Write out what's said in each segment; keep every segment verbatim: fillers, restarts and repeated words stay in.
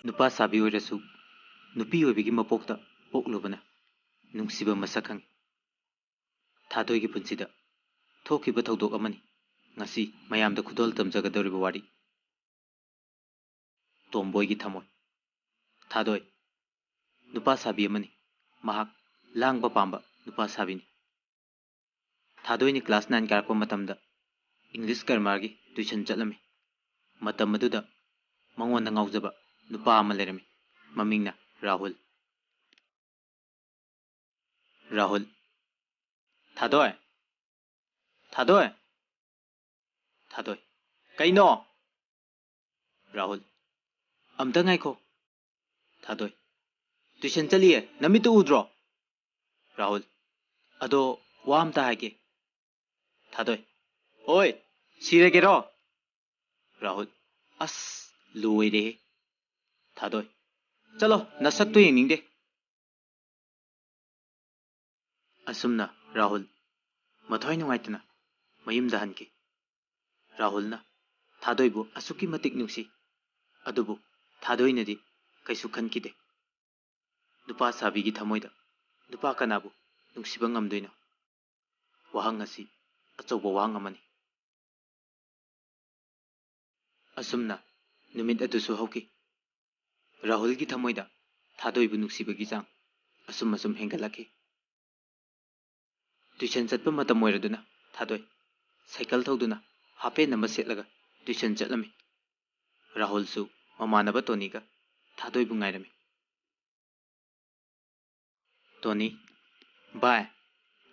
ꯅꯨꯄꯥ ꯁꯥꯕꯤ ꯑꯣꯏꯔꯁꯨ, ꯅꯨꯄꯤ ꯑꯣꯏꯕꯒꯤ ꯃꯄꯣꯛꯇ ꯄꯣꯛꯂꯨꯕꯅ ꯅꯨꯡꯁꯤꯕ ꯃꯁꯛ ꯈꯪꯉꯤ꯫ ꯊꯥꯗꯣꯏꯒꯤ ꯄꯨꯟꯁꯤꯗ ꯊꯣꯛꯈꯤꯕ ꯊꯧꯗꯣꯛ ꯑꯃꯅꯤ ꯉꯁꯤ ꯃꯌꯥꯝꯗ ꯈꯨꯗꯣꯜ ꯇꯝꯖꯒꯗꯧꯔꯤꯕ ꯋꯥꯔꯤ꯫ ꯇꯣꯝꯕꯣꯏꯒꯤ ꯊꯃꯣꯏ꯫ ꯊꯥꯗꯣꯏ ꯅꯨꯄꯥ ꯁꯥꯕꯤ ꯑꯃꯅꯤ꯫ ꯃꯍꯥꯛ ꯂꯥꯡꯕ ꯄꯥꯝꯕ ꯅꯨꯄꯥ ꯁꯥꯕꯤꯅꯤ꯫ ꯊꯥꯗꯣꯏꯅ class nine ꯀꯥꯔꯛꯄ ꯃꯇꯝꯗ English grammarꯒꯤ tuition ꯆꯠꯂꯝꯃꯤ꯫ ꯃꯇꯝ ꯑꯗꯨꯗ ꯃꯉꯣꯟꯗ ꯉꯥꯎꯖꯕ ꯅꯨꯄꯥ ꯑꯃ ꯂꯩꯔꯝꯃꯤ꯫ ꯃꯃꯤꯡꯅ ꯔꯥꯍꯨꯜ꯫ ꯔꯥꯍꯨꯜ꯫ "ꯊꯥꯗꯣꯏ! ꯊꯥꯗꯣꯏ!" ꯊꯥꯗꯣꯏ꯫ "ꯀꯩꯅꯣ?" ꯔꯥꯍꯨꯜ꯫ "ꯑꯝꯇ ꯉꯥꯏꯈꯣ꯫" ꯊꯥꯗꯣꯏ꯫ "Tuition ꯆꯠꯂꯤꯌꯦ, ꯅꯃꯤꯠꯇꯨ ꯎꯗ꯭ꯔꯣ?" ꯔꯥꯍꯨꯜ꯫ "ꯑꯗꯣ ꯋꯥ ꯑꯝꯇ ꯍꯥꯏꯒꯦ꯫" ꯊꯥꯗꯣꯏ꯫ "ꯑꯣꯏ, ꯁꯤꯔꯒꯦꯔꯣ?" ꯔꯥꯍꯨꯜ꯫ "ꯑꯁ, ꯂꯣꯏꯔꯦꯍꯦ꯫" ꯊꯥꯗꯣꯏ꯫ "ꯆꯠꯂꯣ, ꯅꯁꯛꯇꯨ ꯌꯦꯡꯅꯤꯡꯗꯦ꯫" ꯑꯁꯨꯝꯅ ꯔꯥꯍꯨꯜ ꯃꯊ꯭ꯋꯥꯏ ꯅꯨꯡꯉꯥꯏꯇꯅ ꯃꯌꯨꯝꯗ ꯍꯟꯈꯤ꯫ ꯔꯥꯍꯨꯜꯅ ꯊꯥꯗꯣꯏꯕꯨ ꯑꯁꯨꯛꯀꯤ ꯃꯇꯤꯛ ꯅꯨꯡꯁꯤ, ꯑꯗꯨꯕꯨ ꯊꯥꯗꯣꯏꯅꯗꯤ ꯀꯩꯁꯨ ꯈꯟꯈꯤꯗꯦ꯫ ꯅꯨꯄꯥ ꯁꯥꯕꯤꯒꯤ ꯊꯃꯣꯏꯗ ꯅꯨꯄꯥ ꯀꯅꯥꯕꯨ ꯅꯨꯡꯁꯤꯕ ꯉꯝꯗꯣꯏꯅꯣ? ꯋꯥꯍꯪ ꯑꯁꯤ ꯑꯆꯧꯕ ꯋꯥꯍꯪ ꯑꯃꯅꯤ꯫ ꯑꯁꯨꯝꯅ ꯅꯨꯃꯤꯠ ꯑꯗꯨꯁꯨ ꯍꯧꯈꯤ꯫ ꯔꯥꯍꯨꯜꯒꯤ ꯊꯃꯣꯏꯗ ꯊꯥꯗꯣꯏꯕꯨ ꯅꯨꯡꯁꯤꯕꯒꯤ ꯆꯥꯡ ꯑꯁꯨꯝ ꯑꯁꯨꯝ ꯍꯦꯟꯒꯠꯂꯛꯈꯤ꯫ Tuition ꯆꯠꯄ ꯃꯇꯝ ꯑꯣꯏꯔꯗꯨꯅ ꯊꯥꯗꯣꯏ ꯁꯥꯏꯀꯜ ꯊꯧꯗꯨꯅ half pant ꯑꯃ ꯁꯦꯠꯂꯒ tuition ꯆꯠꯂꯝꯃꯤ꯫ ꯔꯥꯍꯨꯜꯁꯨ ꯃꯃꯥꯟꯅꯕ ꯇꯣꯅꯤꯒ ꯊꯥꯗꯣꯏꯕꯨ ꯉꯥꯏꯔꯝꯃꯤ꯫ ꯇꯣꯅꯤ, "ꯚꯥꯏ,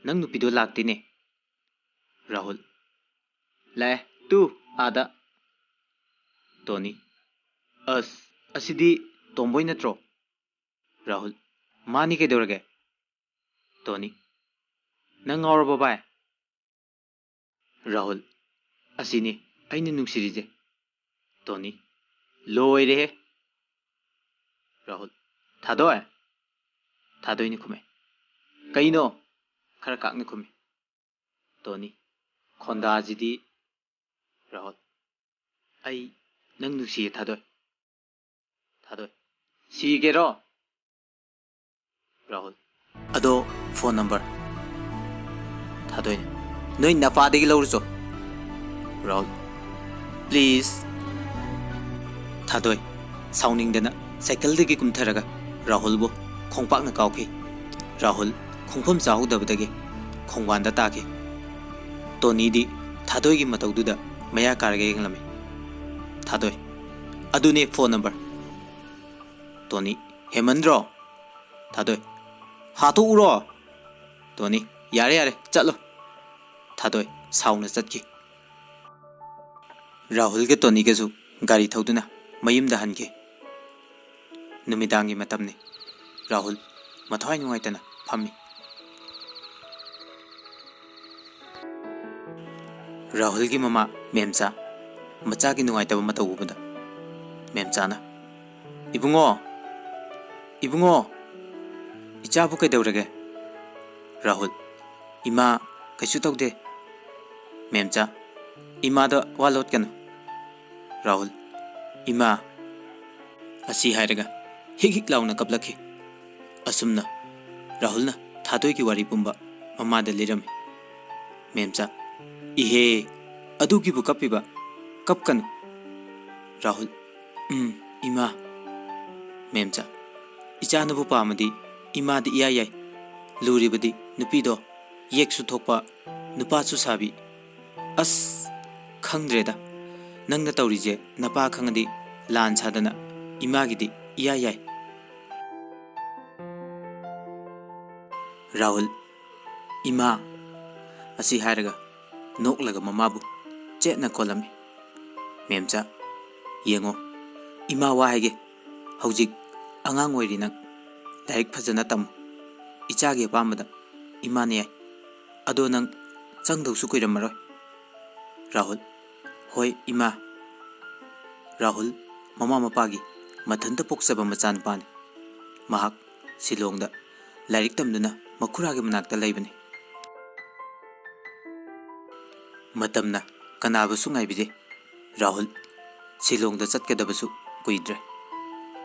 ꯅꯪ ꯅꯨꯄꯤꯗꯣ ꯂꯥꯛꯇꯦꯅꯦ꯫" ꯔꯥꯍꯨꯜ, ꯂꯥꯛꯑꯦ꯫ ꯇꯨ, ꯑꯥꯗ꯫ ꯇꯣꯅꯤ: "ꯑꯁ, ꯑꯁꯤꯗꯤ ꯇꯣꯝꯕꯣꯏ ꯅꯠꯇ꯭ꯔꯣ?" ꯔꯥꯍꯨꯜ: "ꯃꯥꯅꯤ, ꯀꯩꯗꯧꯔꯒꯦ?" ꯇꯣꯅꯤ: "ꯅꯪ ꯉꯥꯎꯔꯕꯣ, ꯚꯥꯏ?" ꯔꯥꯍꯨꯜ: "ꯑꯁꯤꯅꯤ ꯑꯩꯅ ꯅꯨꯡꯁꯤꯔꯤꯁꯦ꯫" ꯇꯣꯅꯤ: "ꯂꯣꯏꯔꯦꯍꯦ!" ꯔꯥꯍꯨꯜ: "ꯊꯥꯗꯣꯏ?" ꯊꯥꯗꯣꯏꯅ ꯈꯨꯝꯃꯦ꯫ "ꯀꯩꯅꯣ?" ꯈꯔ ꯀꯥꯛꯅ ꯈꯨꯝꯃꯦ꯫ ꯇꯣꯅꯤ: "ꯈꯣꯟꯗꯥꯁꯤꯗꯤ꯫" ꯔꯥꯍꯨꯜ: "ꯑꯩ ꯅꯪ ꯅꯨꯡꯁꯤꯌꯦ, ꯊꯥꯗꯣꯏ꯫" ꯊꯥꯗꯣꯏ: "ꯁꯤꯒꯦꯔꯣ?" ꯔꯥꯍꯨꯜ: "ꯑꯗꯣ ꯐꯣꯟ ꯅꯝꯕꯔ?" ꯊꯥꯗꯣꯏꯅ: "ꯅꯣꯏ ꯅꯄꯥꯗꯒꯤ ꯂꯧꯔꯨꯆꯣ꯫" ꯔꯥꯍꯨꯜ: "ꯄ꯭ꯂꯤꯖ꯫" ꯊꯥꯗꯣꯏ ꯁꯥꯎꯅꯤꯡꯗꯅ ꯁꯥꯏꯀꯜꯗꯒꯤ ꯀꯨꯝꯊꯔꯒ ꯔꯥꯍꯨꯜꯕꯨ ꯈꯣꯡꯄꯥꯛꯅ ꯀꯥꯎꯈꯤ꯫ ꯔꯥꯍꯨꯜ ꯈꯣꯡꯐꯝ ꯆꯥꯍꯧꯗꯕꯗꯒꯤ ꯈꯣꯡꯕꯥꯟꯗ ꯇꯥꯈꯤ꯫ ꯇꯣꯅꯤꯗꯤ ꯊꯥꯗꯣꯏꯒꯤ ꯃꯇꯧꯗꯨꯗ ꯃꯌꯥ ꯀꯥꯔꯒ ꯌꯦꯡꯂꯝꯃꯤ꯫ ꯊꯥꯗꯣꯏ: "ꯑꯗꯨꯅꯦ ꯐꯣꯟ ꯅꯝꯕꯔ꯫" ꯇꯣꯅꯤ: "ꯍꯦꯃꯟꯗ꯭ꯔꯣ?" ꯊꯥꯗꯣꯏ: "ꯍꯥꯠꯇꯣꯛꯎꯔꯣ!" ꯇꯣꯅꯤ: "ꯌꯥꯔꯦ, ꯌꯥꯔꯦ, ꯆꯠꯂꯣ꯫" ꯊꯥꯗꯣꯏ ꯁꯥꯎꯅ ꯆꯠꯈꯤ꯫ ꯔꯥꯍꯨꯜꯒ ꯇꯣꯅꯤꯒꯁꯨ ꯒꯥꯔꯤ ꯊꯧꯗꯨꯅ ꯃꯌꯨꯝꯗ ꯍꯟꯈꯤ꯫ ꯅꯨꯃꯤꯗꯥꯡꯒꯤ ꯃꯇꯝꯅꯤ꯫ ꯔꯥꯍꯨꯜ ꯃꯊ꯭ꯋꯥꯏ ꯅꯨꯡꯉꯥꯏꯇꯅ ꯐꯝꯃꯤ꯫ ꯔꯥꯍꯨꯜꯒꯤ ꯃꯃꯥ ꯃꯦꯝꯆꯥ ꯃꯆꯥꯒꯤ ꯅꯨꯡꯉꯥꯏꯇꯕ ꯃꯇꯧ ꯎꯕꯗ ꯃꯦꯝꯆꯥꯅ: "ꯏꯕꯨꯡꯉꯣ, ꯏꯕꯨꯡꯉꯣ, ꯏꯆꯥꯕꯨ ꯀꯩꯗꯧꯔꯒꯦ?" ꯔꯥꯍꯨꯜ: "ꯏꯃꯥ, ꯀꯩꯁꯨ ꯇꯧꯗꯦ꯫" ꯃꯦꯝꯆꯥ: "ꯏꯃꯥꯗ ꯋꯥ ꯂꯣꯠꯀꯅꯨ꯫" ꯔꯥꯍꯨꯜ: "ꯏꯃꯥ꯫" ꯑꯁꯤ ꯍꯥꯏꯔꯒ ꯍꯤꯛ ꯍꯤꯛ ꯂꯥꯎꯅ ꯀꯞꯂꯛꯈꯤ꯫ ꯑꯁꯨꯝꯅ ꯔꯥꯍꯨꯜꯅ ꯊꯥꯗꯣꯏꯒꯤ ꯋꯥꯔꯤ ꯄꯨꯝꯕ ꯃꯃꯥꯗ ꯂꯤꯔꯝꯃꯤ꯫ ꯃꯦꯝꯆꯥ: "ꯏꯍꯦ, ꯑꯗꯨꯒꯤꯕꯨ ꯀꯞꯄꯤꯕ? ꯀꯞꯀꯅꯨ꯫" ꯔꯥꯍꯨꯜ: "ꯎꯝ, ꯏꯃꯥ꯫" ꯃꯦꯝꯆꯥ: "ꯏꯆꯥꯅꯕꯨ ꯄꯥꯝꯃꯗꯤ ꯏꯃꯥꯗꯤ ꯏꯌꯥ ꯌꯥꯏ꯫ ꯂꯨꯔꯤꯕꯗꯤ ꯅꯨꯄꯤꯗꯣ, ꯌꯦꯛꯁꯨ ꯊꯣꯛꯄ, ꯅꯨꯄꯥꯁꯨ ꯁꯥꯕꯤ꯫ ꯑꯁ, ꯈꯪꯗ꯭ꯔꯦꯗ꯫ ꯅꯪꯅ ꯇꯧꯔꯤꯁꯦ ꯅꯄꯥ ꯈꯪꯉꯗꯤ ꯂꯥꯟ ꯁꯥꯗꯅ ꯏꯃꯥꯒꯤꯗꯤ ꯏꯌꯥ ꯌꯥꯏ꯫" ꯔꯥꯍꯨꯜ: "ꯏꯃꯥ꯫" ꯑꯁꯤ ꯍꯥꯏꯔꯒ ꯅꯣꯛꯂꯒ ꯃꯃꯥꯕꯨ ꯆꯦꯠꯅ ꯀꯣꯜꯂꯝꯃꯤ꯫ "ꯃꯦꯝꯆꯥ, ꯌꯦꯡꯉꯣ, ꯏꯃꯥ ꯋꯥ ꯍꯥꯏꯒꯦ꯫ ꯍꯧꯖꯤꯛ ꯑꯉꯥꯡ ꯑꯣꯏꯔꯤ ꯅꯪ꯫ ꯂꯥꯏꯔꯤꯛ ꯐꯖꯅ ꯇꯝꯃꯨ꯫ ꯏꯆꯥꯒꯤ ꯑꯄꯥꯝꯕꯗ ꯏꯃꯥꯅ ꯌꯥꯏ꯫ ꯑꯗꯣ ꯅꯪ ꯆꯪꯗꯧꯁꯨ ꯀꯨꯏꯔꯝꯃꯔꯣꯏ꯫" ꯔꯥꯍꯨꯜ, "ꯍꯣꯏ ꯏꯃꯥ꯫" ꯔꯥꯍꯨꯜ ꯃꯃꯥ ꯃꯄꯥꯒꯤ ꯃꯊꯟꯇ ꯄꯣꯛꯆꯕ ꯃꯆꯥꯅꯨꯄꯥꯅꯤ꯫ ꯃꯍꯥꯛ ꯁꯤꯂꯣꯡꯗ ꯂꯥꯏꯔꯤꯛ ꯇꯝꯗꯨꯅ ꯃꯈꯨꯔꯥꯒꯤ ꯃꯅꯥꯛꯇ ꯂꯩꯕꯅꯤ꯫ ꯃꯇꯝꯅ ꯀꯅꯥꯕꯨꯁꯨ ꯉꯥꯏꯕꯤꯗꯦ꯫ ꯔꯥꯍꯨꯜ ꯁꯤꯂꯣꯡꯗ ꯆꯠꯀꯗꯕꯁꯨ ꯀꯨꯏꯗ꯭ꯔꯦ꯫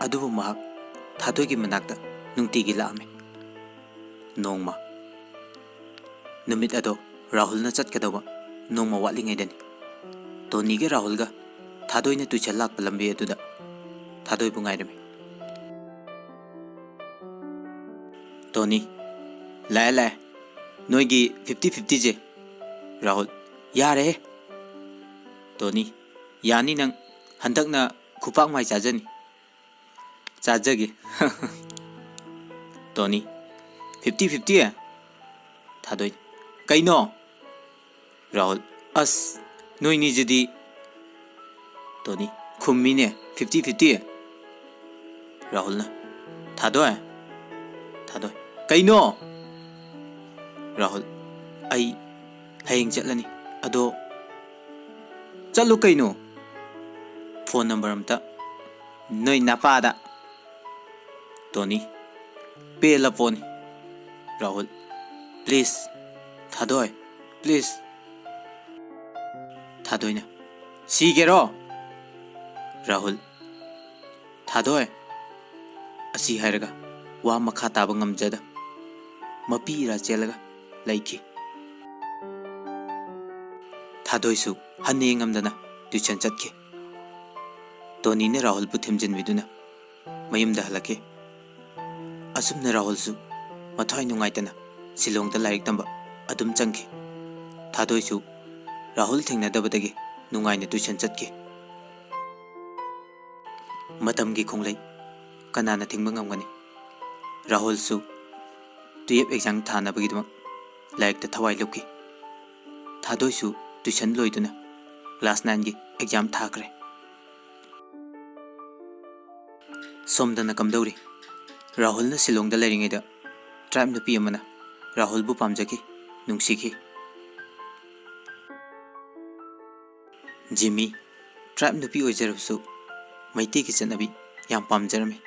ꯑꯗꯨꯕꯨ ꯃꯍꯥꯛ ꯊꯥꯗꯣꯏꯒꯤ ꯃꯅꯥꯛꯇ ꯅꯨꯡꯇꯤꯒꯤ ꯂꯥꯛꯑꯝꯃꯤ꯫ ꯅꯣꯡꯃ, ꯅꯨꯃꯤꯠ ꯑꯗꯣ ꯔꯥꯍꯨꯜꯅ ꯆꯠꯀꯗꯧꯕ ꯅꯣꯡꯃ ꯋꯥꯠꯂꯤꯉꯩꯗꯅꯤ꯫ ꯇꯣꯅꯤꯒ ꯔꯥꯍꯨꯜꯒ ꯊꯥꯗꯣꯏꯅ ꯇꯨꯏꯁꯟ ꯂꯥꯛꯄ ꯂꯝꯕꯤ ꯑꯗꯨꯗ ꯊꯥꯗꯣꯏꯕꯨ ꯉꯥꯏꯔꯝꯃꯤ꯫ "ꯇꯣꯅꯤ, ꯂꯥꯛꯑꯦ, ꯂꯥꯛꯑꯦ꯫ ꯅꯣꯏꯒꯤ ꯐꯤꯐꯇꯤ ꯐꯤꯐꯇꯤꯁꯦ꯫" ꯔꯥꯍꯨꯜ, "ꯌꯥꯔꯦꯍꯦ꯫" ꯇꯣꯅꯤ, "ꯌꯥꯅꯤ ꯅꯪ꯫ ꯍꯟꯗꯛꯅ ꯈꯨꯄꯥꯛ ꯃꯥꯏ ꯆꯥꯖꯅꯤ꯫" "ꯆꯥꯖꯒꯦ꯫" ꯇꯣꯅꯤ, "ꯐꯤꯐꯇꯤ ꯐꯤꯐꯇꯤ?" ꯊꯥꯗꯣꯏ, "ꯀꯩꯅꯣ?" ꯔꯥꯍꯨꯜ, "ꯑꯁ, ꯅꯣꯏꯅꯤꯁꯤꯗꯤ꯫" ꯇꯣꯅꯤ, "ꯈꯨꯝꯃꯤꯅꯦ, ꯐꯤꯐꯇꯤ ꯐꯤꯐꯇꯤ꯫" ꯔꯥꯍꯨꯜꯅ, "ꯊꯥꯗꯣꯏ꯫" ꯊꯥꯗꯣꯏ, "ꯀꯩꯅꯣ?" ꯔꯥꯍꯨꯜ, "ꯑꯩ ꯍꯌꯦꯡ ꯆꯠꯂꯅꯤ꯫ ꯑꯗꯣ ꯆꯠꯂꯨ ꯀꯩꯅꯣ꯫ ꯐꯣꯟ ꯅꯝꯕꯔ ꯑꯝꯇ ꯅꯣꯏ ꯅꯄꯥꯗ꯫" ꯇꯣꯅꯤ, "ꯄꯦꯜꯂ ꯄꯣꯠꯅꯤ꯫" Rahul, "please, Thadoi, please." ꯊꯥꯗꯣꯏꯅ, "ꯁꯤꯒꯦꯔꯣ?" ꯔꯥꯍꯨꯜ, "ꯊꯥꯗꯣꯏ꯫" ꯑꯁꯤ ꯍꯥꯏꯔꯒ ꯋꯥ ꯃꯈꯥ ꯇꯥꯕ ꯉꯝꯖꯗ ꯃꯄꯤ ꯏꯔꯥ ꯆꯦꯜꯂꯒ ꯂꯩꯈꯤ꯫ ꯊꯥꯗꯣꯏꯁꯨ ꯍꯟꯅ ꯌꯦꯡꯉꯝꯗꯅ ꯇ꯭ꯌꯨꯁꯟ ꯆꯠꯈꯤ꯫ ꯇꯣꯅꯤꯅ ꯔꯥꯍꯨꯜꯕꯨ ꯊꯦꯝꯖꯤꯟꯕꯤꯗꯨꯅ ꯃꯌꯨꯝꯗ ꯍꯜꯂꯛꯈꯤ꯫ ꯑꯁꯨꯝꯅ ꯔꯥꯍꯨꯜꯁꯨ ꯃꯊ꯭ꯋꯥꯏ ꯅꯨꯡꯉꯥꯏꯇꯅ ꯁꯤꯂꯣꯡꯗ ꯂꯥꯏꯔꯤꯛ ꯇꯝꯕ ꯑꯗꯨꯝ ꯆꯪꯈꯤ꯫ ꯊꯥꯗꯣꯏꯁꯨ ꯔꯥꯍꯨꯜ ꯊꯦꯡꯅꯗꯕꯗꯒꯤ ꯅꯨꯡꯉꯥꯏꯅ ꯇ꯭ꯌꯨꯁꯟ ꯆꯠꯈꯤ꯫ ꯃꯇꯝꯒꯤ ꯈꯣꯡꯂꯩ ꯀꯅꯥꯅ ꯊꯤꯡꯕ ꯉꯝꯒꯅꯤ? ꯔꯥꯍꯨꯜꯁꯨ ꯇꯨꯌꯦꯜꯐ ꯑꯦꯛꯖꯥꯝ ꯊꯥꯅꯕꯒꯤꯗꯃꯛ ꯂꯥꯏꯔꯤꯛꯇ ꯊꯋꯥꯏ ꯂꯨꯞꯈꯤ꯫ ꯊꯥꯗꯣꯏꯁꯨ ꯇ꯭ꯌꯨꯁꯟ ꯂꯣꯏꯗꯨꯅ ꯀ꯭ꯂꯥꯁ ꯅꯥꯏꯟꯒꯤ ꯑꯦꯛꯖꯥꯝ ꯊꯥꯈ꯭ꯔꯦ꯫ ꯁꯣꯝꯗꯅ ꯀꯝꯗꯧꯔꯤ? ꯔꯥꯍꯨꯜꯅ ꯁꯤꯂꯣꯡꯗ ꯂꯩꯔꯤꯉꯩꯗ ꯇ꯭ꯔꯥꯏꯕ ꯅꯨꯄꯤ ꯑꯃꯅ ꯔꯥꯍꯨꯜꯕꯨ ꯄꯥꯝꯖꯈꯤ, ꯅꯨꯡꯁꯤꯈꯤ꯫ ꯖꯤꯃꯤ, ꯇ꯭ꯔꯥꯏꯕ ꯅꯨꯄꯤ ꯑꯣꯏꯖꯔꯕꯁꯨ ꯃꯩꯇꯩꯒꯤ ꯆꯠꯅꯕꯤ ꯌꯥꯝ ꯄꯥꯝꯖꯔꯝꯃꯤ꯫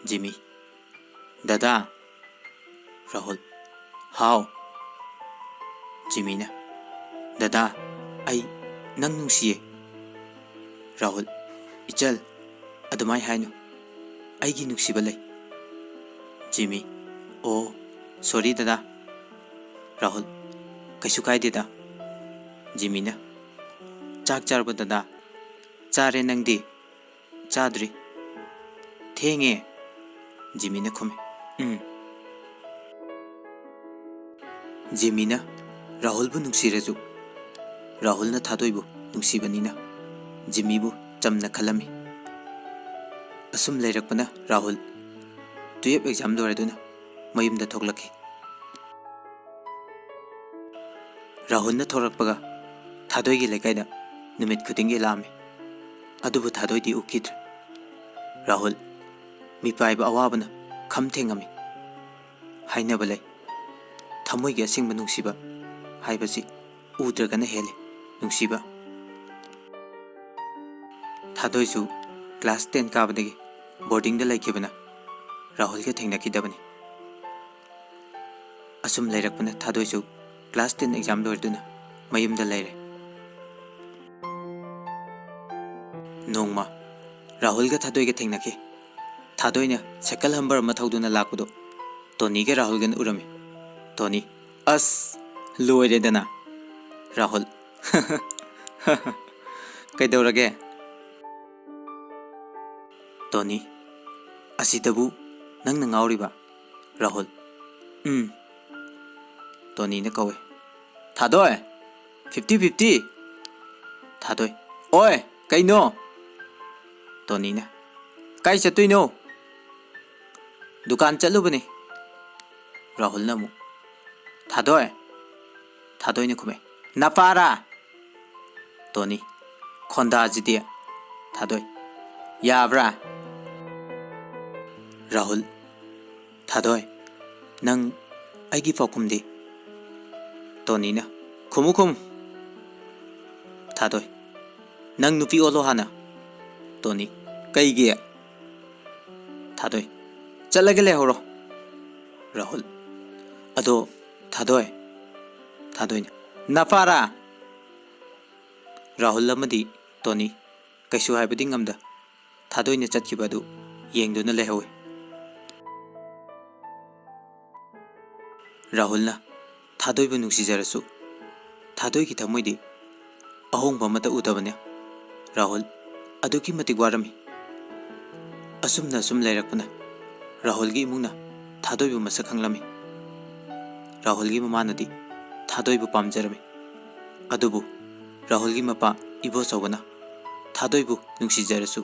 ꯖꯤꯃꯤ, "ꯗꯗꯥ!" ꯔꯥꯍꯨꯜ, "ꯍꯥꯎ!" ꯖꯤꯃꯤꯅ, "ꯗꯗꯥ, ꯑꯩ ꯅꯪ ꯅꯨꯡꯁꯤꯌꯦ!" ꯔꯥꯍꯨꯜ, "ꯏꯆꯜ, ꯑꯗꯨꯃꯥꯏ ꯍꯥꯏꯅꯨ꯫ ꯑꯩꯒꯤ ꯅꯨꯡꯁꯤꯕ ꯂꯩ꯫" ꯖꯤꯃꯤ, "ꯑꯣ, ꯁꯣꯔꯤ ꯗꯗꯥ꯫" ꯔꯥꯍꯨꯜ, "ꯀꯩꯁꯨ ꯀꯥꯏꯗꯦꯗ꯫" ꯖꯤꯃꯤꯅ, "ꯆꯥꯛ ꯆꯥꯔꯕ ꯗꯗꯥ?" "ꯆꯥꯔꯦ, ꯅꯪꯗꯤ?" "ꯆꯥꯗ꯭ꯔꯤ꯫ ꯊꯦꯡꯉꯦ꯫" ꯖꯤꯃꯤꯅ ꯈꯨꯝꯃꯤ꯫ "ꯎꯝ꯫" ꯖꯤꯃꯤꯅ ꯔꯥꯍꯨꯜꯕꯨ ꯅꯨꯡꯁꯤꯔꯁꯨ ꯔꯥꯍꯨꯜꯅ ꯊꯥꯗꯣꯏꯕꯨ ꯅꯨꯡꯁꯤꯕꯅꯤꯅ ꯖꯤꯃꯤꯕꯨ ꯆꯝꯅ ꯈꯜꯂꯝꯃꯤ꯫ ꯑꯁꯨꯝ ꯂꯩꯔꯛꯄꯅ ꯔꯥꯍꯨꯜ ꯇꯨꯌꯦꯜꯐ ꯑꯦꯛꯖꯥꯝ ꯂꯣꯏꯔꯗꯨꯅ ꯃꯌꯨꯝꯗ ꯊꯣꯛꯂꯛꯈꯤ꯫ ꯔꯥꯍꯨꯜꯅ ꯊꯣꯔꯛꯄꯒ ꯊꯥꯗꯣꯏꯒꯤ ꯂꯩꯀꯥꯏꯗ ꯅꯨꯃꯤꯠ ꯈꯨꯗꯤꯡꯒꯤ ꯂꯥꯛꯑꯝꯃꯤ꯫ ꯑꯗꯨꯕꯨ ꯊꯥꯗꯣꯏꯗꯤ ꯎꯈꯤꯗ꯭ꯔꯦ꯫ ꯔꯥꯍꯨꯜ ꯃꯤꯄꯥꯏꯕ ꯑꯋꯥꯕꯅ ꯈꯝ ꯊꯦꯡꯉꯝꯃꯤ꯫ ꯍꯥꯏꯅꯕ ꯂꯩ, ꯊꯃꯣꯏꯒꯤ ꯑꯁꯦꯡꯕ ꯅꯨꯡꯁꯤꯕ ꯍꯥꯏꯕꯁꯤ ꯎꯗ꯭ꯔꯒꯅ ꯍꯦꯜꯂꯤ ꯅꯨꯡꯁꯤꯕ꯫ ꯊꯥꯗꯣꯏꯁꯨ ꯀ꯭ꯂꯥꯁ ꯇꯦꯟ ꯀꯥꯕꯗꯒꯤ ꯕꯣꯔꯗꯤꯡꯗ ꯂꯩꯈꯤꯕꯅ ꯔꯥꯍꯨꯜꯒ ꯊꯦꯡꯅꯈꯤꯗꯕꯅꯤ꯫ ꯑꯁꯨꯝ ꯂꯩꯔꯛꯄꯅ ꯊꯥꯗꯣꯏꯁꯨ ꯀ꯭ꯂꯥꯁ ꯇꯦꯟ ꯑꯦꯛꯖꯥꯝ ꯂꯣꯏꯔꯗꯨꯅ ꯃꯌꯨꯝꯗ ꯂꯩꯔꯦ꯫ ꯅꯣꯡꯃ ꯔꯥꯍꯨꯜꯒ ꯊꯥꯗꯣꯏꯒ ꯊꯦꯡꯅꯈꯤ꯫ ꯊꯥꯗꯣꯏꯅ ꯁꯥꯏꯀꯜ ꯍꯝꯕꯔ ꯑꯃ ꯊꯧꯗꯨꯅ ꯂꯥꯛꯄꯗꯨ ꯇꯣꯅꯤꯒ ꯔꯥꯍꯨꯜꯒꯅ ꯎꯔꯝꯃꯤ꯫ ꯇꯣꯅꯤ, "ꯑꯁ, ꯂꯣꯏꯔꯦꯗꯅ!" ꯔꯥꯍꯨꯜ, "ꯀꯩꯗꯧꯔꯒꯦ?" ꯇꯣꯅꯤ, "ꯑꯁꯤꯗꯕꯨ ꯅꯪꯅ ꯉꯥꯎꯔꯤꯕ?" ꯔꯥꯍꯨꯜ, "ꯎꯝ꯫" ꯇꯣꯅꯤꯅ ꯀꯧꯏ, "ꯊꯥꯗꯣꯏ, ꯐꯤꯐꯇꯤ ꯐꯤꯐꯇꯤ!" ꯊꯥꯗꯣꯏ, "ꯑꯣꯏ, ꯀꯩꯅꯣ?" ꯇꯣꯅꯤꯅ, "ꯀꯥꯏ ꯆꯠꯇꯣꯏꯅꯣ?" "ꯗꯨꯀꯥꯟ ꯆꯠꯂꯨꯕꯅꯤ꯫" ꯔꯥꯍꯨꯜꯅ ꯑꯃꯨꯛ, "ꯊꯥꯗꯣꯏ?" ꯊꯥꯗꯣꯏꯅ ꯈꯨꯝꯃꯦ, "ꯅꯄꯥꯔꯥ?" ꯇꯣꯅꯤ, "ꯈꯣꯟꯗꯥꯁꯤꯗꯤ!" ꯊꯥꯗꯣꯏ, "ꯌꯥꯕ꯭ꯔꯥ?" ꯔꯥꯍꯨꯜ, "ꯊꯥꯗꯣꯏ, ꯅꯪ ꯑꯩꯒꯤ ꯄꯥꯎꯈꯨꯝꯗꯤ?" ꯇꯣꯅꯤꯅ, "ꯈꯨꯝꯃꯨ, ꯈꯨꯝꯃꯨ!" ꯊꯥꯗꯣꯏ, "ꯅꯪ ꯅꯨꯄꯤ ꯑꯣꯜꯂꯣ ꯍꯥꯟꯅ!" ꯇꯣꯅꯤ, "ꯀꯩꯒꯤ?" ꯊꯥꯗꯣꯏ, "ꯆꯠꯂꯒ ꯂꯩꯍꯧꯔꯣ!" ꯔꯥꯍꯨꯜ, "ꯑꯗꯣ ꯊꯥꯗꯣꯏ!" ꯊꯥꯗꯣꯏꯅ, "ꯅꯄꯥꯔꯥ?" ꯔꯥꯍꯨꯜ ꯑꯃꯗꯤ ꯇꯣꯅꯤ ꯀꯩꯁꯨ ꯍꯥꯏꯕꯗꯤ ꯉꯝꯗ ꯊꯥꯗꯣꯏꯅ ꯆꯠꯈꯤꯕ ꯑꯗꯨ ꯌꯦꯡꯗꯨꯅ ꯂꯩꯍꯧꯏ꯫ ꯔꯥꯍꯨꯜꯅ ꯊꯥꯗꯣꯏꯕꯨ ꯅꯨꯡꯁꯤꯖꯔꯁꯨ, ꯊꯥꯗꯣꯏꯒꯤ ꯊꯃꯣꯏꯗꯤ ꯑꯍꯣꯡꯕ ꯑꯃꯠꯇ ꯎꯗꯕꯅꯤ꯫ ꯔꯥꯍꯨꯜ ꯑꯗꯨꯛꯀꯤ ꯃꯇꯤꯛ ꯋꯥꯔꯝꯃꯤ꯫ ꯑꯁꯨꯝꯅ ꯑꯁꯨꯝ ꯂꯩꯔꯛꯄꯅ ꯔꯥꯍꯨꯜꯒꯤ ꯏꯃꯨꯡꯅ ꯊꯥꯗꯣꯏꯕꯨ ꯃꯁꯛ ꯈꯪꯂꯝꯃꯤ꯫ ꯔꯥꯍꯨꯜꯒꯤ ꯃꯃꯥꯅꯗꯤ ꯊꯥꯗꯣꯏꯕꯨ ꯄꯥꯝꯖꯔꯝꯃꯤ꯫ ꯑꯗꯨꯕꯨ ꯔꯥꯍꯨꯜꯒꯤ ꯃꯄꯥ ꯏꯕꯣꯆꯧꯕꯅ ꯊꯥꯗꯣꯏꯕꯨ ꯅꯨꯡꯁꯤꯖꯔꯁꯨ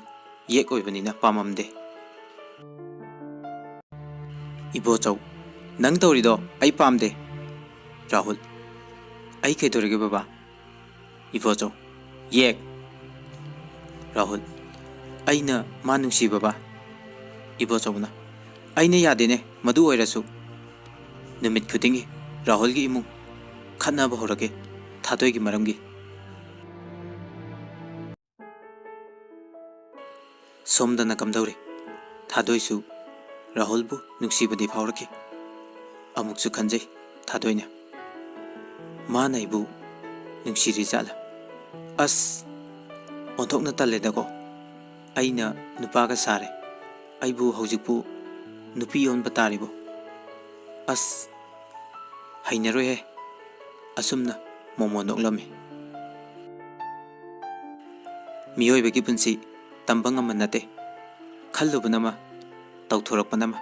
ꯌꯦꯛ ꯑꯣꯏꯕꯅꯤꯅ ꯄꯥꯝꯃꯝꯗꯦ꯫ "ꯏꯕꯣꯆꯧ, ꯅꯪ ꯇꯧꯔꯤꯗꯣ ꯑꯩ ꯄꯥꯝꯗꯦ꯫" ꯔꯥꯍꯨꯜ, "ꯑꯩ ꯀꯩꯗꯧꯔꯒꯦ ꯕꯕꯥ?" ꯏꯕꯣꯆꯧ, "ꯌꯦꯛ!" ꯔꯥꯍꯨꯜ, "ꯑꯩꯅ ꯃꯥ ꯅꯨꯡꯁꯤ ꯕꯕꯥ꯫" ꯏꯕꯣꯆꯧꯅ, "ꯑꯩꯅ ꯌꯥꯗꯦꯅꯦ, ꯃꯗꯨ ꯑꯣꯏꯔꯁꯨ꯫" ꯅꯨꯃꯤꯠ ꯈꯨꯗꯤꯡꯒꯤ ꯔꯥꯍꯨꯜꯒꯤ ꯏꯃꯨꯡ ꯈꯠꯅꯕ ꯍꯧꯔꯛꯏ ꯊꯥꯗꯣꯏꯒꯤ ꯃꯔꯝꯒꯤ꯫ ꯁꯣꯝꯗꯅ ꯀꯝꯗꯧꯔꯤ? ꯊꯥꯗꯣꯏꯁꯨ ꯔꯥꯍꯨꯜꯕꯨ ꯅꯨꯡꯁꯤꯕꯗꯤ ꯐꯥꯎꯔꯛꯈꯤ꯫ ꯑꯃꯨꯛꯁꯨ ꯈꯟꯖꯩ ꯊꯥꯗꯣꯏꯅ, "ꯃꯥꯅ ꯑꯩꯕꯨ ꯅꯨꯡꯁꯤꯔꯤ ꯖꯥꯠꯂ? ꯑꯁ, ꯑꯣꯟꯊꯣꯛꯅ ꯇꯜꯂꯦꯗꯀꯣ꯫ ꯑꯩꯅ ꯅꯨꯄꯥꯒ ꯁꯥꯔꯦ, ꯑꯩꯕꯨ ꯍꯧꯖꯤꯛꯄꯨ ꯅꯨꯄꯤ ꯑꯣꯟꯕ ꯇꯥꯔꯤꯕꯣ? ꯑꯁ, ꯍꯩꯅꯔꯣꯏꯍꯦ꯫" ꯑꯁꯨꯝꯅ ꯃꯣꯃꯣ ꯅꯣꯛꯂꯝꯃꯤ꯫ ꯃꯤꯑꯣꯏꯕꯒꯤ ꯄꯨꯟꯁꯤ ꯇꯝꯕ ꯉꯝꯕ ꯅꯠꯇꯦ꯫ ꯈꯜꯂꯨꯕꯅ ꯑꯃ, ꯇꯧꯊꯣꯔꯛꯄꯅ ꯑꯃ꯫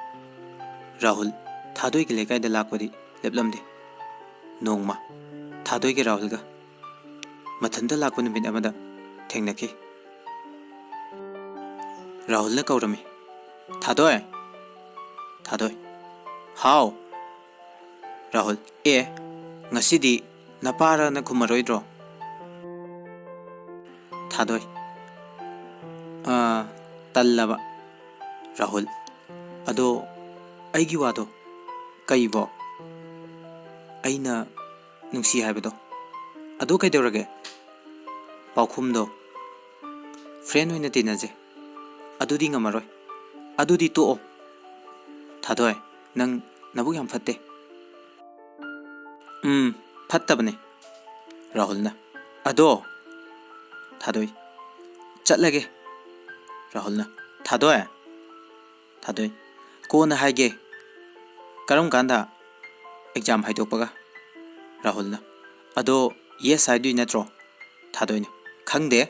ꯔꯥꯍꯨꯜ ꯊꯥꯗꯣꯏꯒꯤ ꯂꯩꯀꯥꯏꯗ ꯂꯥꯛꯄꯗꯤ ꯂꯦꯞꯂꯝꯗꯦ꯫ ꯅꯣꯡꯃ ꯊꯥꯗꯣꯏꯒ ꯔꯥꯍꯨꯜꯒ ꯃꯊꯟꯇ ꯂꯥꯛꯄ ꯅꯨꯃꯤꯠ ꯑꯃꯗ ꯊꯦꯡꯅꯈꯤ꯫ ꯔꯥꯍꯨꯜꯅ ꯀꯧꯔꯝꯃꯤ, "ꯊꯥꯗꯣꯏ!" ꯊꯥꯗꯣꯏ, "ꯍꯥꯎ!" ꯔꯥꯍꯨꯜ, "ꯑꯦ, ꯉꯁꯤꯗꯤ ꯅꯄꯥꯔꯅ ꯈꯨꯝꯃꯔꯣꯏꯗ꯭ꯔꯣ?" ꯊꯥꯗꯣꯏ꯫ ꯑꯥ, ꯇꯜꯂꯕ꯫ ꯔꯥꯍꯨꯜ꯫ ꯑꯗꯣ ꯑꯩꯒꯤ ꯋꯥꯗꯣ ꯀꯩꯕꯣ? ꯑꯩꯅ ꯅꯨꯡꯁꯤ ꯍꯥꯏꯕꯗꯣ꯫ ꯑꯗꯣ ꯀꯩꯗꯧꯔꯒꯦ? ꯄꯥꯎꯈꯨꯝꯗꯣ꯫ ꯐ꯭ꯔꯦꯟ ꯑꯣꯏꯅ ꯇꯤꯟꯅꯁꯦ꯫ ꯑꯗꯨꯗꯤ ꯉꯝꯃꯔꯣꯏ꯫ ꯑꯗꯨꯗꯤ ꯇꯣꯛꯑꯣ꯫ ꯊꯥꯗꯣꯏ, ꯅꯪ ꯅꯕꯨꯛ ꯌꯥꯝ ꯐꯠꯇꯦ꯫ ꯎꯝ, ꯐꯠꯇꯕꯅꯦ꯫ ꯔꯥꯍꯨꯜꯅ꯫ ꯑꯗꯣ꯫ ꯊꯥꯗꯣꯏ꯫ ꯆꯠꯂꯒꯦ꯫ ꯔꯥꯍꯨꯜꯅ꯫ ꯊꯥꯗꯣꯏ꯫ ꯊꯥꯗꯣꯏ꯫ ꯀꯣꯟꯅ ꯍꯥꯏꯒꯦ꯫ ꯀꯔꯝ ꯀꯥꯟꯗ? ꯑꯦꯛꯖꯥꯝ ꯍꯥꯏꯗꯣꯛꯄꯒ꯫ ꯔꯥꯍꯨꯜꯅ꯫ ꯑꯗꯣ ꯌꯦꯁ ꯍꯥꯏꯗꯣꯏ ꯅꯠꯇ꯭ꯔꯣ? ꯊꯥꯗꯣꯏꯅ꯫ ꯈꯪꯗꯦ꯫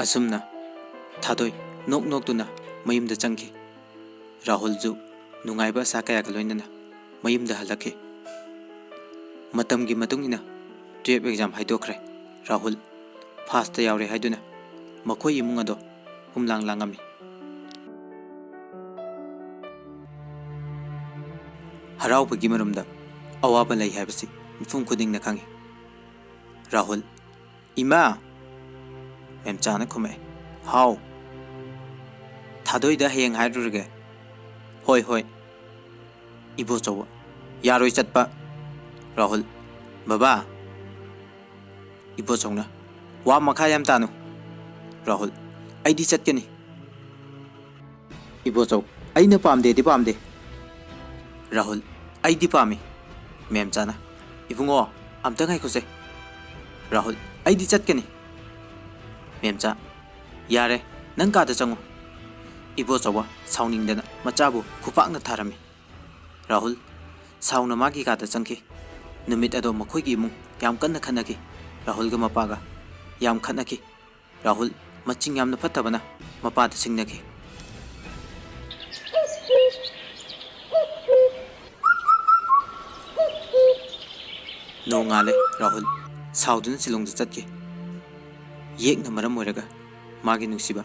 ꯑꯁꯨꯝꯅ ꯊꯥꯗꯣꯏ ꯅꯣꯛ ꯅꯣꯛꯇꯨꯅ ꯃꯌꯨꯝꯗ ꯆꯪꯈꯤ꯫ ꯔꯥꯍꯨꯜꯁꯨ ꯅꯨꯡꯉꯥꯏꯕ ꯑꯁꯥ ꯀꯌꯥꯒ ꯂꯣꯏꯅꯅ ꯃꯌꯨꯝꯗ ꯍꯜꯂꯛꯈꯤ꯫ ꯃꯇꯝꯒꯤ ꯃꯇꯨꯡ ꯏꯟꯅ ꯇꯨꯌꯦꯜꯞ ꯑꯦꯛꯖꯥꯝ ꯍꯥꯏꯗꯣꯛꯈ꯭ꯔꯦ꯫ ꯔꯥꯍꯨꯜ ꯐꯥꯁꯇ ꯌꯥꯎꯔꯦ ꯍꯥꯏꯗꯨꯅ ꯃꯈꯣꯏ ꯏꯃꯨꯡ ꯑꯗꯣ ꯍꯨꯝꯂꯥꯡ ꯂꯥꯡꯉꯝꯃꯤ꯫ ꯍꯔꯥꯎꯕꯒꯤ ꯃꯔꯨꯝꯗ ꯑꯋꯥꯕ ꯂꯩ ꯍꯥꯏꯕꯁꯤ ꯃꯤꯄꯨꯝ ꯈꯨꯗꯤꯡꯅ ꯈꯪꯏ꯫ ꯔꯥꯍꯨꯜ, "ꯏꯃꯥ!" ꯃꯦꯝꯆꯥꯅ ꯈꯨꯝꯃꯛꯑꯦ꯫ "ꯍꯥꯎ?" "ꯊꯥꯗꯣꯏꯗ ꯍꯌꯦꯡ ꯍꯥꯏꯔꯨꯔꯒꯦ꯫" "ꯍꯣꯏ, ꯍꯣꯏ꯫" ꯏꯕꯣꯆꯧꯕ, "ꯌꯥꯔꯣꯏ ꯆꯠꯄ꯫" ꯔꯥꯍꯨꯜ, "ꯕꯕꯥ!" ꯏꯕꯣꯆꯧꯅ, "ꯋꯥ ꯃꯈꯥ ꯌꯥꯝ ꯇꯥꯅꯨ꯫" ꯔꯥꯍꯨꯜ, "ꯑꯩꯗꯤ ꯆꯠꯀꯅꯤ꯫" ꯏꯕꯣꯆꯧ, "ꯑꯩꯅ ꯄꯥꯝꯗꯦꯗꯤ ꯄꯥꯝꯗꯦ꯫" ꯔꯥꯍꯨꯜ, "ꯑꯩꯗꯤ ꯄꯥꯝꯃꯤ꯫" ꯃꯦꯝꯆꯥꯅ, "ꯏꯕꯨꯡꯉꯣ, ꯑꯝꯇ ꯉꯥꯏꯈꯣꯁꯦ꯫" ꯔꯥꯍꯨꯜ, "ꯑꯩꯗꯤ ꯆꯠꯀꯅꯤ꯫" ꯃꯦꯝꯆꯥ, "ꯌꯥꯔꯦ, ꯅꯪ ꯀꯥꯗ ꯆꯪꯉꯨ꯫" ꯏꯕꯣꯆꯧꯕ ꯁꯥꯎꯅꯤꯡꯗꯅ ꯃꯆꯥꯕꯨ ꯈꯨꯄꯥꯛꯅ ꯊꯥꯔꯝꯃꯤ꯫ ꯔꯥꯍꯨꯜ ꯁꯥꯎꯅ ꯃꯥꯒꯤ ꯀꯥꯗ ꯆꯪꯈꯤ꯫ ꯅꯨꯃꯤꯠ ꯑꯗꯣ ꯃꯈꯣꯏꯒꯤ ꯏꯃꯨꯡ ꯌꯥꯝ ꯀꯟꯅ ꯈꯠꯅꯈꯤ꯫ ꯔꯥꯍꯨꯜꯒ ꯃꯄꯥꯒ ꯌꯥꯝ ꯈꯠꯅꯈꯤ꯫ ꯔꯥꯍꯨꯜ ꯃꯆꯤꯡ ꯌꯥꯝꯅ ꯐꯠꯇꯕꯅ ꯃꯄꯥꯗ ꯁꯤꯡꯅꯈꯤ꯫ ꯅꯣꯡꯉꯥꯜꯂꯦ꯫ ꯔꯥꯍꯨꯜ ꯁꯥꯎꯗꯨꯅ ꯁꯤꯂꯣꯡꯗ ꯆꯠꯈꯤ꯫ ꯌꯦꯛꯅ ꯃꯔꯝ ꯑꯣꯏꯔꯒ ꯃꯥꯒꯤ ꯅꯨꯡꯁꯤꯕ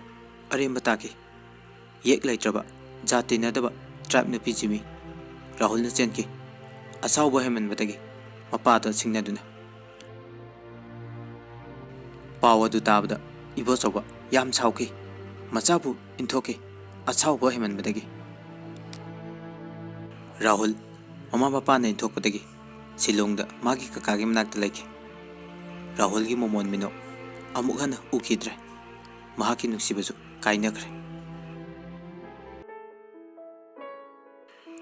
ꯑꯔꯦꯝꯕ ꯇꯥꯈꯤ꯫ ꯌꯦꯛ ꯂꯩꯇ꯭ꯔꯕ, ꯖꯥꯠ ꯇꯤꯟꯅꯗꯕ ꯇ꯭ꯔꯥꯏꯕ ꯅꯨꯄꯤ ꯖꯤꯃꯤ꯫ ꯔꯥꯍꯨꯜꯅ ꯆꯦꯟꯈꯤ꯫ ꯑꯁꯥꯎꯕ ꯍꯦꯟꯃꯟꯕꯗꯒꯤ ꯃꯄꯥꯗ ꯁꯤꯡꯅꯗꯨꯅ꯫ ꯄꯥꯎ ꯑꯗꯨ ꯇꯥꯕꯗ ꯏꯕꯣꯆꯧꯕ ꯌꯥꯝ ꯁꯥꯎꯈꯤ꯫ ꯃꯆꯥꯕꯨ ꯏꯟꯊꯣꯛꯈꯤ, ꯑꯁꯥꯎꯕ ꯍꯦꯟꯃꯟꯕꯗꯒꯤ꯫ ꯔꯥꯍꯨꯜ ꯃꯃꯥ ꯃꯄꯥꯅ ꯏꯟꯊꯣꯛꯄꯗꯒꯤ ꯁꯤꯂꯣꯡꯗ ꯃꯥꯒꯤ ꯀꯀꯥꯒꯤ ꯃꯅꯥꯛꯇ ꯂꯩꯈꯤ꯫ ꯔꯥꯍꯨꯜꯒꯤ ꯃꯃꯣꯟ ꯃꯤꯅꯣꯛ ꯑꯃꯨꯛ ꯍꯟꯅ ꯎꯈꯤꯗ꯭ꯔꯦ꯫ ꯃꯍꯥꯛꯀꯤ ꯅꯨꯡꯁꯤꯕꯁꯨ ꯀꯥꯏꯅꯈ꯭ꯔꯦ꯫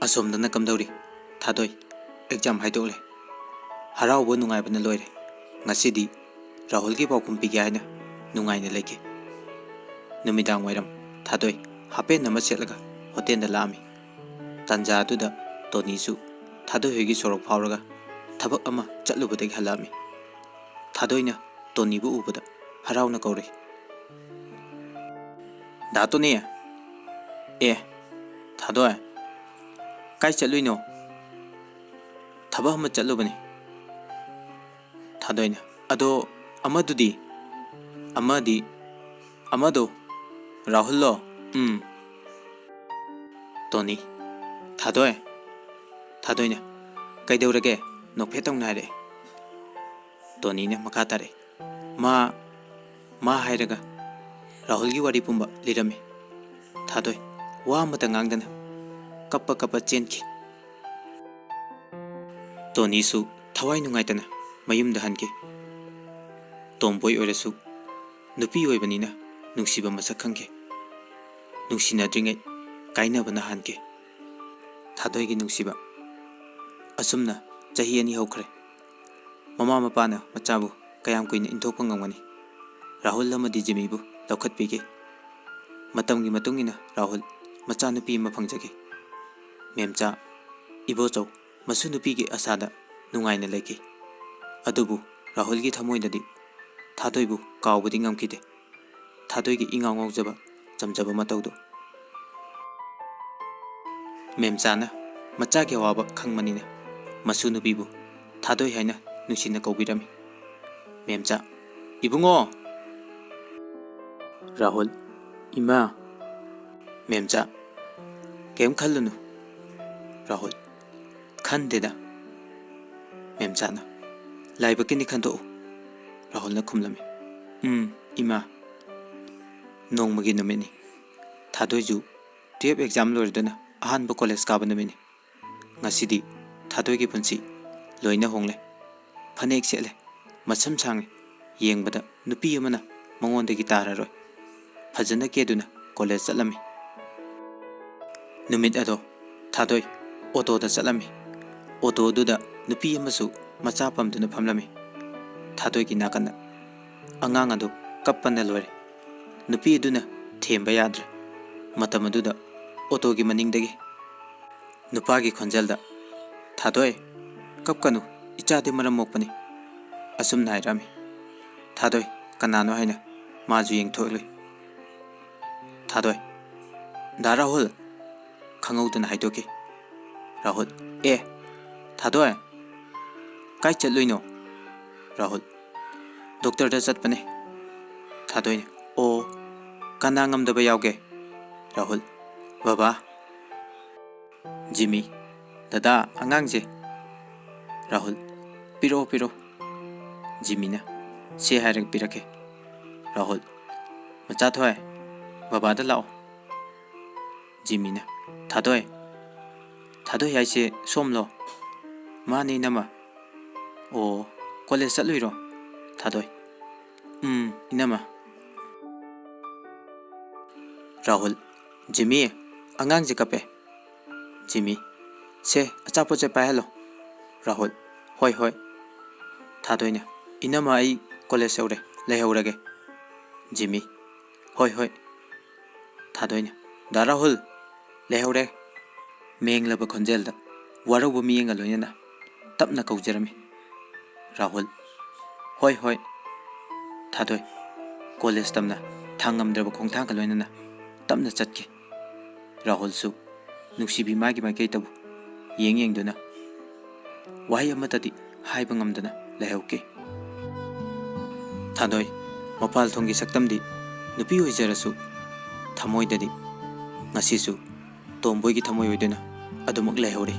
ꯑꯁꯣꯝꯗꯅ ꯀꯝꯗꯧꯔꯤ? ꯊꯥꯗꯣꯏ, ꯑꯦꯛꯖꯥꯝ ꯍꯥꯏꯗꯣꯛꯂꯦ꯫ ꯍꯔꯥꯎꯕ ꯅꯨꯡꯉꯥꯏꯕꯅ ꯂꯣꯏꯔꯦ꯫ ꯉꯁꯤꯗꯤ ꯔꯥꯍꯨꯜꯒꯤ ꯄꯥꯎꯈꯨꯝ ꯄꯤꯒꯦ ꯍꯥꯏꯅ ꯅꯨꯡꯉꯥꯏꯅ ꯂꯩꯈꯤ꯫ ꯅꯨꯃꯤꯗꯥꯡ ꯋꯥꯏꯔꯝ ꯊꯥꯗꯣꯏ ꯍꯥꯄꯦꯟ ꯑꯃ ꯁꯦꯠꯂꯒ ꯍꯣꯇꯦꯜꯗ ꯂꯥꯛꯑꯝꯃꯤ꯫ ꯇꯥꯟꯖꯥ ꯑꯗꯨꯗ ꯇꯣꯅꯤꯁꯨ ꯊꯥꯗꯣꯏ ꯍꯣꯏꯒꯤ ꯁꯣꯔꯣꯛ ꯐꯥꯎꯔꯒ ꯊꯕꯛ ꯑꯃ ꯆꯠꯂꯨꯕꯗꯒꯤ ꯍꯜꯂꯛꯑꯝꯃꯤ꯫ ꯊꯥꯗꯣꯏꯅ ꯇꯣꯅꯤꯕꯨ ꯎꯕꯗ ꯍꯔꯥꯎꯅ ꯀꯧꯔꯛꯏ꯫ "ꯗꯥ ꯇꯣꯅꯤ!" "ꯑꯦ, ꯊꯥꯗꯣꯏ, ꯀꯥꯏ ꯆꯠꯂꯨꯏꯅꯣ?" "ꯊꯕꯛ ꯑꯃ ꯆꯠꯂꯨꯕꯅꯤ꯫" ꯊꯥꯗꯣꯏꯅ, "ꯑꯗꯣ ꯑꯃꯗꯨꯗꯤ?" "ꯑꯃꯗꯤ, ꯑꯃꯗꯣ ꯔꯥꯍꯨꯜꯂꯣ?" "ꯎꯝ꯫" ꯇꯣꯅꯤ, "ꯊꯥꯗꯣꯏ꯫" ꯊꯥꯗꯣꯏꯅ, "ꯀꯩꯗꯧꯔꯒꯦ?" ꯅꯣꯛꯐꯦꯠ ꯇꯧꯅ ꯍꯥꯏꯔꯛꯑꯦ꯫ ꯇꯣꯅꯤꯅ ꯃꯈꯥ ꯇꯥꯔꯛꯏ, "ꯃꯥ, ꯃꯥ ꯍꯥꯏꯔꯒ ꯔꯥꯍꯨꯜꯒꯤ ꯋꯥꯔꯤ ꯄꯨꯝꯕ ꯂꯤꯔꯝꯃꯤ꯫" ꯊꯥꯗꯣꯏ ꯋꯥ ꯑꯃꯇ ꯉꯥꯡꯗꯅ ꯀꯞꯄ ꯀꯞꯄ ꯆꯦꯟꯈꯤ꯫ ꯇꯣꯅꯤꯁꯨ ꯊꯋꯥꯏ ꯅꯨꯡꯉꯥꯏꯇꯅ ꯃꯌꯨꯝꯗ ꯍꯟꯈꯤ꯫ ꯇꯣꯝꯕꯣꯏ ꯑꯣꯏꯔꯁꯨ ꯅꯨꯄꯤ ꯑꯣꯏꯕꯅꯤꯅ ꯅꯨꯡꯁꯤꯕ ꯃꯁꯛ ꯈꯪꯈꯤ꯫ ꯅꯨꯡꯁꯤꯅꯗ꯭ꯔꯤꯉꯩ ꯀꯥꯏꯅꯕꯅ ꯍꯥꯟꯈꯤ꯫ ꯊꯥꯗꯣꯏꯒꯤ ꯅꯨꯡꯁꯤꯕ꯫ ꯑꯁꯨꯝꯅ ꯆꯍꯤ ꯑꯅꯤ ꯍꯧꯈ꯭ꯔꯦ꯫ ꯃꯃꯥ ꯃꯄꯥꯅ ꯃꯆꯥꯕꯨ ꯀꯌꯥꯝ ꯀꯨꯏꯅ ꯏꯟꯊꯣꯛꯄ ꯉꯝꯒꯅꯤ? ꯔꯥꯍꯨꯜ ꯑꯃꯗꯤ ꯖꯤꯃꯤꯕꯨ ꯂꯧꯈꯠꯄꯤꯈꯤ꯫ ꯃꯇꯝꯒꯤ ꯃꯇꯨꯡ ꯏꯟꯅ ꯔꯥꯍꯨꯜ ꯃꯆꯥꯅꯨꯄꯤ ꯑꯃ ꯐꯪꯖꯈꯤ꯫ ꯃꯦꯝꯆꯥ, ꯏꯕꯣꯆꯧ, ꯃꯁꯨ ꯅꯨꯄꯤꯒꯤ ꯑꯁꯥꯗ ꯅꯨꯡꯉꯥꯏꯅ ꯂꯩꯈꯤ꯫ ꯑꯗꯨꯕꯨ ꯔꯥꯍꯨꯜꯒꯤ ꯊꯃꯣꯏꯗꯗꯤ ꯊꯥꯗꯣꯏꯕꯨ ꯀꯥꯎꯕꯗꯤ ꯉꯝꯈꯤꯗꯦ꯫ ꯊꯥꯗꯣꯏꯒꯤ ꯏꯉꯥꯎ ꯉꯥꯎꯖꯕ, ꯆꯝꯖꯕ ꯃꯇꯧꯗꯨ꯫ ꯃꯦꯝꯆꯥꯅ ꯃꯆꯥꯒꯤ ꯑꯋꯥꯕ ꯈꯪꯕꯅꯤꯅ ꯃꯁꯨ ꯅꯨꯄꯤꯕꯨ ꯊꯥꯗꯣꯏ ꯍꯥꯏꯅ ꯅꯨꯡꯁꯤꯅ ꯀꯧꯕꯤꯔꯝꯃꯤ꯫ ꯃꯦꯝꯆꯥ, "ꯏꯕꯨꯡꯉꯣ!" ꯔꯥꯍꯨꯜ, "ꯏꯃꯥ!" ꯃꯦꯝꯆꯥ, "ꯀꯩꯝ ꯈꯜꯂꯨꯅꯨ꯫" ꯔꯥꯍꯨꯜ, "ꯈꯟꯗꯦꯗ꯫" ꯃꯦꯝꯆꯥꯅ, "ꯂꯥꯏꯕꯛꯀꯤꯅꯤ, ꯈꯟꯗꯣꯛꯎ꯫" ꯔꯥꯍꯨꯜꯅ ꯈꯨꯝꯂꯝꯃꯤ꯫ ꯎꯝ, ꯏꯃꯥ꯫ ꯅꯣꯡꯃꯒꯤ ꯅꯨꯃꯤꯠꯅꯤ꯫ ꯊꯥꯗꯣꯏꯁꯨ ꯇꯨꯌꯦꯜꯐ ꯑꯦꯛꯖꯥꯝ ꯂꯣꯏꯔꯗꯨꯅ ꯑꯍꯥꯟꯕ ꯀꯣꯂꯦꯖ ꯀꯥꯕ ꯅꯨꯃꯤꯠꯅꯤ꯫ ꯉꯁꯤꯗꯤ ꯊꯥꯗꯣꯏꯒꯤ ꯄꯨꯟꯁꯤ ꯂꯣꯏꯅ ꯍꯣꯡꯂꯦ꯫ ꯐꯅꯦꯛ ꯁꯦꯠꯂꯦ, ꯃꯁꯝ ꯁꯥꯡꯉꯦ, ꯌꯦꯡꯕꯗ ꯅꯨꯄꯤ ꯑꯃꯅ ꯃꯉꯣꯟꯗꯒꯤ ꯇꯥꯔꯔꯣꯏ꯫ ꯐꯖꯅ ꯀꯦꯗꯨꯅ ꯀꯣꯂꯦꯖ ꯆꯠꯂꯝꯃꯤ꯫ ꯅꯨꯃꯤꯠ ꯑꯗꯣ ꯊꯥꯗꯣꯏ ꯑꯣꯇꯣꯗ ꯆꯠꯂꯝꯃꯤ꯫ ꯑꯣꯇꯣꯗꯨꯗ ꯅꯨꯄꯤ ꯑꯃꯁꯨ ꯃꯆꯥ ꯄꯝꯗꯨꯅ ꯐꯝꯂꯝꯃꯤ꯫ ꯊꯥꯗꯣꯏꯒꯤ ꯅꯥꯀꯟꯗ ꯑꯉꯥꯡ ꯑꯗꯨ ꯀꯞꯄꯅ ꯂꯣꯏꯔꯦ꯫ ꯅꯨꯄꯤ ꯑꯗꯨꯅ ꯊꯦꯝꯕ ꯌꯥꯗ꯭ꯔꯦ꯫ ꯃꯇꯝ ꯑꯗꯨꯗ ꯑꯣꯇꯣꯒꯤ ꯃꯅꯤꯡꯗꯒꯤ ꯅꯨꯄꯥꯒꯤ ꯈꯣꯟꯖꯦꯜꯗ, "ꯊꯥꯗꯣꯏ, ꯀꯞꯀꯅꯨ, ꯏꯆꯥꯗꯤ ꯃꯔꯝ ꯃꯣꯛꯄꯅꯤ," ꯑꯁꯨꯝꯅ ꯍꯥꯏꯔꯛꯑꯝꯃꯤ꯫ ꯊꯥꯗꯣꯏ ꯀꯅꯥꯅꯣ ꯍꯥꯏꯅ ꯃꯥꯁꯨ ꯌꯦꯡꯊꯣꯛꯂꯨꯏ꯫ ꯊꯥꯗꯣꯏ, "ꯗꯥ ꯔꯥꯍꯨꯜ!" ꯈꯪꯍꯧꯗꯅ ꯍꯥꯏꯗꯣꯛꯈꯤ꯫ ꯔꯥꯍꯨꯜ, "ꯑꯦ, ꯊꯥꯗꯣꯏ, ꯀꯥꯏ ꯆꯠꯂꯨꯏꯅꯣ?" ꯔꯥꯍꯨꯜ, "ꯗꯣꯛꯇꯔꯗ ꯆꯠꯄꯅꯦ꯫" ꯊꯥꯗꯣꯏꯅ, "ꯑꯣ, ꯀꯅꯥ ꯉꯝꯗꯕ ꯌꯥꯎꯒꯦ?" ꯔꯥꯍꯨꯜ, "ꯕꯕꯥ꯫" ꯖꯤꯃꯤ, "ꯗꯗꯥ, ꯑꯉꯥꯡꯁꯦ꯫" ꯔꯥꯍꯨꯜ, "ꯄꯤꯔꯛꯑꯣ, ꯄꯤꯔꯛꯑꯣ꯫" ꯖꯤꯃꯤꯅ, "ꯁꯦ ꯍꯥꯏꯔꯒ ꯄꯤꯔꯛꯀꯦ꯫" ꯔꯥꯍꯨꯜ, "ꯃꯆꯥꯊꯣꯏ, ꯕꯕꯥꯗ ꯂꯥꯛꯑꯣ꯫" ꯖꯤꯃꯤꯅ, "ꯊꯥꯗꯣꯏ, ꯊꯥꯗꯣꯏ ꯍꯥꯏꯁꯦ ꯁꯣꯝꯂꯣ?" "ꯃꯥꯅꯦ, ꯏꯅꯝꯃ꯫" "ꯑꯣ, ꯀꯣꯂꯦꯖ ꯆꯠꯂꯨꯏꯔꯣ?" ꯊꯥꯗꯣꯏ, "ꯎꯝ, ꯏꯅꯝꯃ꯫" ꯔꯥꯍꯨꯜ, "ꯖꯤꯃꯤ, ꯑꯉꯥꯡꯁꯦ ꯀꯞꯄꯦ꯫" ꯖꯤꯃꯤ, "ꯁꯦ, ꯑꯆꯥꯄꯣꯠꯁꯦ ꯄꯥꯏꯍꯜꯂꯣ꯫" ꯔꯥꯍꯨꯜ, "ꯍꯣꯏ, ꯍꯣꯏ꯫" ꯊꯥꯗꯣꯏꯅ, "ꯏꯅꯝꯃ, ꯑꯩ ꯀꯣꯂꯦꯖ ꯌꯧꯔꯦ, ꯂꯩꯍꯧꯔꯒꯦ꯫" ꯖꯤꯃꯤ, "ꯍꯣꯏ, ꯍꯣꯏ꯫" ꯊꯥꯗꯣꯏꯅ, "ꯗꯥ ꯔꯥꯍꯨꯜ, ꯂꯩꯍꯧꯔꯦ꯫" ꯃꯦꯡꯂꯕ ꯈꯣꯟꯖꯦꯜꯗ ꯋꯥꯔꯧꯕ ꯃꯤꯠꯌꯦꯡꯒ ꯂꯣꯏꯅꯅ ꯇꯞꯅ ꯀꯧꯖꯔꯝꯃꯤ꯫ ꯔꯥꯍꯨꯜ, "ꯍꯣꯏ, ꯍꯣꯏ꯫" ꯊꯥꯗꯣꯏ ꯀꯣꯂꯦꯖ ꯇꯝꯅ ꯊꯥꯡꯉꯝꯗ꯭ꯔꯕ ꯈꯣꯡꯊꯥꯡꯒ ꯂꯣꯏꯅꯅ ꯇꯞꯅ ꯆꯠꯈꯤ꯫ ꯔꯥꯍꯨꯜꯁꯨ ꯅꯨꯡꯁꯤꯕꯤ ꯃꯥꯒꯤ ꯃꯥꯏꯀꯩꯗꯕꯨ ꯌꯦꯡ ꯌꯦꯡꯗꯨꯅ ꯋꯥꯍꯩ ꯑꯃꯠꯇꯗꯤ ꯍꯥꯏꯕ ꯉꯝꯗꯅ ꯂꯩꯍꯧꯈꯤ꯫ ꯊꯥꯗꯣꯏ ꯃꯄꯥꯜ ꯊꯣꯡꯒꯤ ꯁꯛꯇꯝꯗꯤ ꯅꯨꯄꯤ ꯑꯣꯏꯖꯔꯁꯨ, ꯊꯃꯣꯏꯗꯗꯤ ꯉꯁꯤꯁꯨ ꯇꯣꯝꯕꯣꯏꯒꯤ ꯊꯃꯣꯏ ꯑꯣꯏꯗꯨꯅ ꯑꯗꯨꯃꯛ ꯂꯩꯍꯧꯔꯤ꯫